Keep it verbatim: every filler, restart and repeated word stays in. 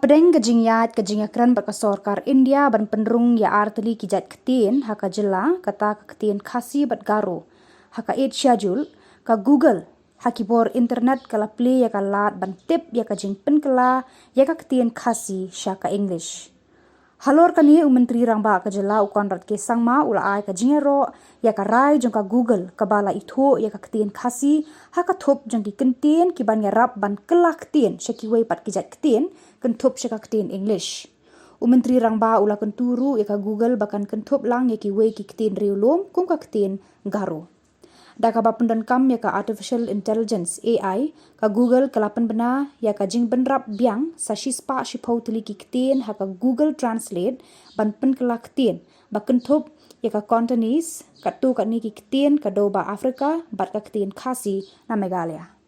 Hapdeng ka jingïaid ka jingïakren bad ka sorkar India ban pynrung ïa artylli ki jait ktien ha ka jylla, kata ka ktien Khasi bad Garo, ha ka Eighth Schedule, ka Google ha ki bor internet ka la plie ïa ka lad ban tip ïa ka jingpynkylla ïa ka ktien Khasi sha ka English. Halor kane, u Myntri Rangbah ka jylla, u Conrad K Sangma, u la ai ka jingïaroh ïa ka rai jong ka Google kaba la ithuh ïa ka ktien Khasi ha ka thup jong ki kyntien kiban ïarap ban kylla ktien sha kiwei pat ki jait ktien, kynthup sha ka ktien English. U Myntri Rangbah u la kyntu ruh ïa ka Google ba kan kynthup lang ïa kiwei ki ktien riewlum kum ka ktien Garo. Da kaba pyndonkam ïa ka Artificial Intelligence, A I, ka Google ka la pynbna ïa ka jingbynrap biang sa shispah shiphew tylli ki ktien ha ka Google Translate ban pynkylla ktien ba kynthup ïa ka Cantonese, katto katne ki ktien ka dewbah Africa bad ka ktien Khasi na Meghalaya.